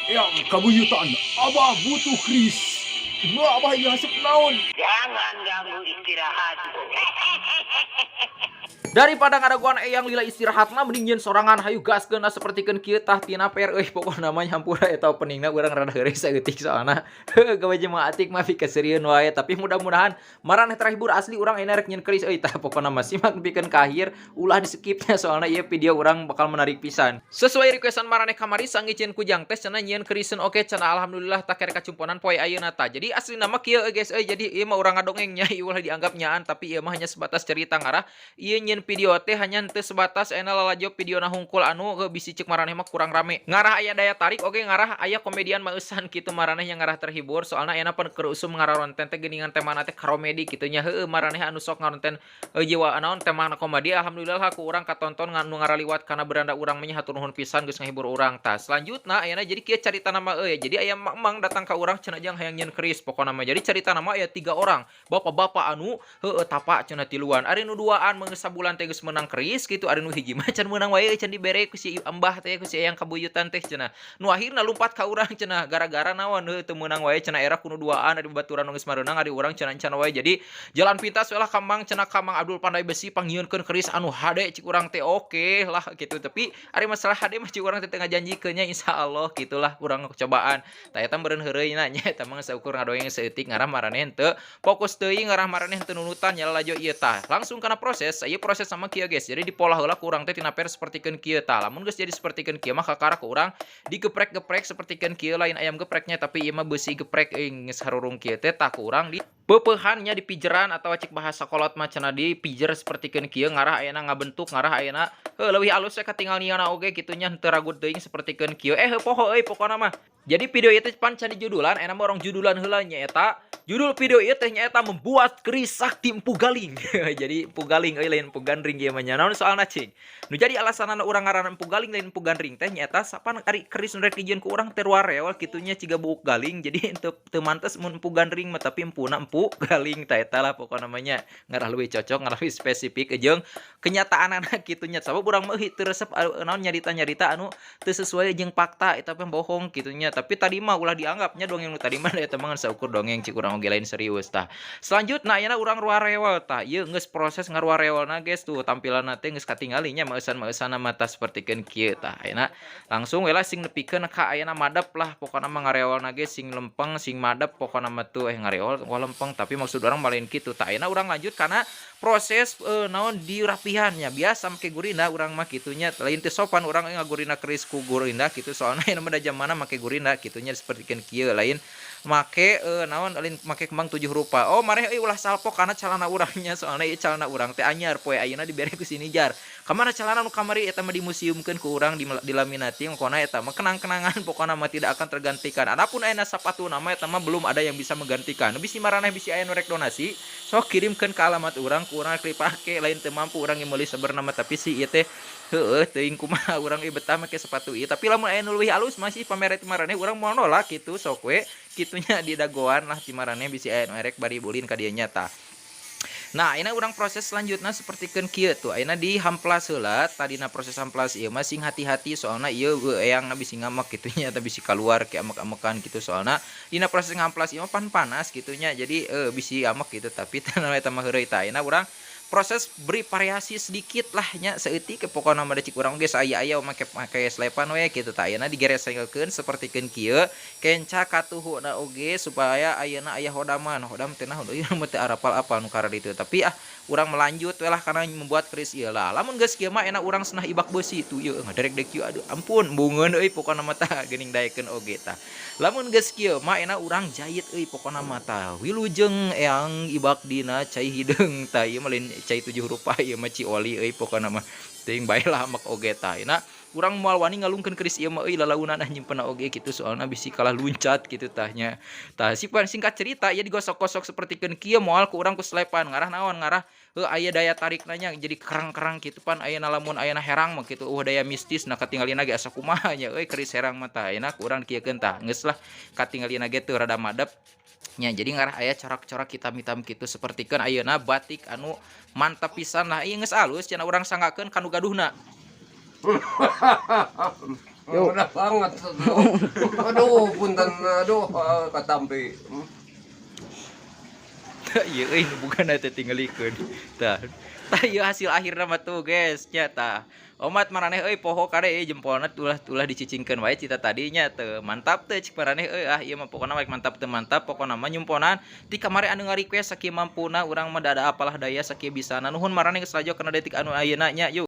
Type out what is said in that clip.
Eyang kabuyutan, Abah butuh keris. Nah, Abah ieu haseup naon? Jangan ganggu istirahatku. Daripada ngadagoan eyang lila istirahatna, mending nyieun sorangan. Hayu gaskeun lah sapertikeun kieu tah tina per euy. Pokona mah hampura, eta openingna urang rada heureuy saeutik, soalna heuh gawe jeung atik mah pikaseurieun wae, tapi mudah-mudahan maraneh terhibur. Asli urang ayeuna rek nyieun keris euy. Tah, pokona mah simak nepikeun ka akhir, ulah di skipnya, soalna ieu video urang bakal menarik pisan. Sesuai requestan maraneh kamari, sangicin kujang teh cenah nyieun keriseun. Oke cenah, alhamdulillah tak kere kacumponan poe ayeuna tah. Jadi asli nama kieu euy guys euy. Jadi ieu mah urang ngadongeng nya, ieu ulah dianggap nyaan, tapi ieu mah hanya sebatas cerita. Ngarah ieu nyieun video teh hanya teu sebatas ayeuna lalajo videona hungkul anu ke bisi ceuk maraneh mah kurang rame. Ngarah aya daya tarik oge, ngarah aya komedian meusan kitu, maraneh yang ngarah terhibur, soalna ayeuna pan keur usum ngararonten teh geuningan temana teh komedi kitu nya. Heueuh, maraneh anu sok ngaronten jiwa naon temana komedi, alhamdulillah ku urang katonton nu ngaraliwat kana beranda urang mah nya. Hatur nuhun pisan geus ngahibur urang. Tah, selanjutna ayeuna jadi kieu carita nama euy. Jadi aya mang datang ka urang cenah, "Jang, hayang nyieun keris." Pokona mah jadi carita nama aya tiga orang bapak-bapak anu heueuh tapa cenah tiluan. Ari nu duaan mah geus sabulan teh geus meunang keris kitu, ari nu hiji mah can meunang wae, can dibere ku si embah teh, ku si eyang kabuyutan teh cenah. Nu akhirna lumpat ka urang cenah gara-gara naon, heueuh teu meunang wae cenah, era ku nu duaan, ari babaturan nu geus mareunang, ari urang cenah can wae. Jadi jalan pintas we lah ka Mang cenah, ka Mang Abdul Pandai Besi, pangnyieunkeun keris anu hade. Cik urang teh oke lah gitu, tapi ari masalah hade mah cik urang teh teu ngajanjikeun nya, insyaallah gitulah urang cobaan. Tah, eta meureun heureuyna nya, eta mah saukur ngadongeng saeutik ngarah maraneh teu fokus teuing, ngarah maraneh teu nunutan nya lalajo ieu. Tah, langsung kana proses. Ieu proses sama kieu guys, jadi dipolah heula ku urang teh tina per sapertikeun kieu. Tah, lamun geus jadi sapertikeun kieu mah kakara ku urang digeprek-geprek sapertikeun kieu. Lain ayam gepreknya, tapi ieu mah beusi geprek euy. Geus harurung kieu teh, tah ku urang di peupehan nya, dipijeran atau cek bahasa kolot mah cenah dipijer sapertikeun kieu, ngarah ayeuna ngabentuk, ngarah ayeuna heuh leuwih alus we katingal niana oge kitu nya, henteu ragut teuing sapertikeun kieu. Eh, heuh poho euy. Pokona mah jadi video ieu teh pan can dijudulan, ayeuna mah urang judulan heula nya. Eta judul video ieu teh nyaeta membuat keris sakti Empu Galing. Jadi Empu Galing euy, lain Empu Gandring ieu mah nya. Naon soalna cing? Nu jadi alasanana urang ngaranna Empu Galing lain Empu Gandring teh nyaeta sapan ari keris nu rek dijieun ku urang teh reol kitu nya, ciga buuk galing. Jadi teu teu mantes mun Empu Gandring mah, tapi empuna Empu Galing. Tah, eta lah pokona mah nya, ngarah leuwih cocok, ngarah leuwih spesifik jeung kenyataanana kitu nya. Sabab urang mah teu resep naon nyarita-nyarita anu teu sesuai jeung fakta, eta mah bohong kitu nya. Tapi tadi mah ulah dianggapnya dongeng nu tadi mah, eta mah ngan saukur dongeng, cik urang oge lain serius. Tah, selanjutna ayeuna urang ruarewel. Tah, ieu geus proses ngaruarewelna guys. Tuh, tampilanna teh geus katingali nya, meusan-meusanna mata sapertikeun kieu. Tah, ayeuna langsung we lah sing nepikeun ka ayeuna madep lah. Pokona mah ngarewelna ge sing lempeng, sing madep pokona mah tuh. Eh, ngarewel wah lempeng, tapi maksud urang mah lain kitu. Tah, ayeuna urang lanjut kana proses naon dirapihan nya. Biasa make gurinda urang mah kitu nya, lain teu sopan urang ngagurina keris ku gurinda kitu, soalna ayeuna mah da zamanna make gurinda kitu nya, sapertikeun kieu, lain make naon, lain make kembang tujuh rupa. Oh, mareh euy ulah salpok kana calana urang nya, soalna ieu calana urang teh anyar, poe ayeuna dibere ku si Nijar. Kamana calana nu kamari? Eta mah dimuseumkeun ku urang, dilaminati, pokona eta mah kenang-kenangan, pokona mah tidak akan tergantikan. Adapun ayeuna sapatuna mah, eta mah belum ada yang bisa menggantikan. Bisi maraneh bisi aya nu rek donasi, sok kirimkeun ka alamat urang, ku urang rek dipake. Lain teu mampu urang meuli sabenerna mah, tapi si ieu teh heueuh teuing kumaha urang ieu betah make sepatu ieu. Tapi lamun aya nu leuwih alus masih pamere ti maraneh, urang moal nolak kitu. Sok we kitu nya, didagoan lah ti maraneh, bisi aya nu erek bari ulin ka dieu nya. Tah. Nah, ayeuna urang proses selanjutna sapertikeun kieu tuh. Ayeuna dihamplas heula. Tadina proses hamplas ieu mah sing hati-hati, soalna ieu eyang bisi ngamek kitu nya, bisi kaluar ke amek-amekan kitu, soalna dina proses ngamplas ieu mah pan panas kitu nya. Jadi bisi amek gitu, tapi teu eta mah heureuy. Tah, ayeuna urang proses beri variasi sedikit lah nya, saeutik pokona mah, da cik urang ge saaya-aya make make selepan we kitu. Tah, ayeuna digereselkeun sapertikeun kieu, kenca katuhuna oge supaya ayeuna aya hodaman. Hodam teh naon euy, mah teu arapal-apal nu kararitu, tapi ah urang melanjut we lah kana membuat keris ieu lah. Lamun geus kieu mah enak urang senah ibak beusi tuh, ieu ngaderek-derek kieu. Aduh ampun, embungeun euy pokona mah. Tah, geuning daekeun oge. Tah, lamun geus kieu mah enak urang jait euy pokona mah. Tah, wilujeng eyang ibak dina cai hideung. Tah, ieu mah lain cai tujuh rupa, ieu mah ci oli euy pokona mah, teuing bae lah amek oge. Tah, ayeuna urang moal wani ngalungkeun keris ieu mah euy, lalaunan nyimpenna oge kitu, soalna bisi kalah luncat kitu tah nya. Tah, singkat cerita ieu digosok-gosok sapertikeun kieu moal ku urang ku selepan. Ngarah naon? Ngarah heuh aya daya tarikna nya, jadi kerang-kerang kitu. Pan ayeuna lamun ayeuna herang mah kitu, daya mistis. Nah, katingalina ge asa kumaha nya euy keris herang mah. Tah, ayeuna ku urang kieukeun. Tah, geus lah, katingalina ge teu rada madep nya, jadi ngarah aya corak-corak hitam-hitam kitu, sapertikeun ayeuna batik anu mantap pisan lah. Ieu geus alus cenah urang sanggakeun kanu gaduhna. Yuk. Udah banget. Aduh, punten, aduh, katampi. Iya euy, nu bukan teh tinggalikeun. Tah. Tah, ieu hasil akhirna mah tuh, guys, nya tah. Omat maraneh euy, poho kade euy, jempolna ulah ulah dicicingkeun wae cita tadinya teu mantap teu cik maraneh euy. Ah, ieu mah pokona mah mantap teu mantap, pokona mah nyumponan ti kamari anu nga-request sakieu mampuna urang mah, da apalah daya sakieu bisana. Nuhun maraneh geus lalajo kana detik anu ayeuna nya. Yuk.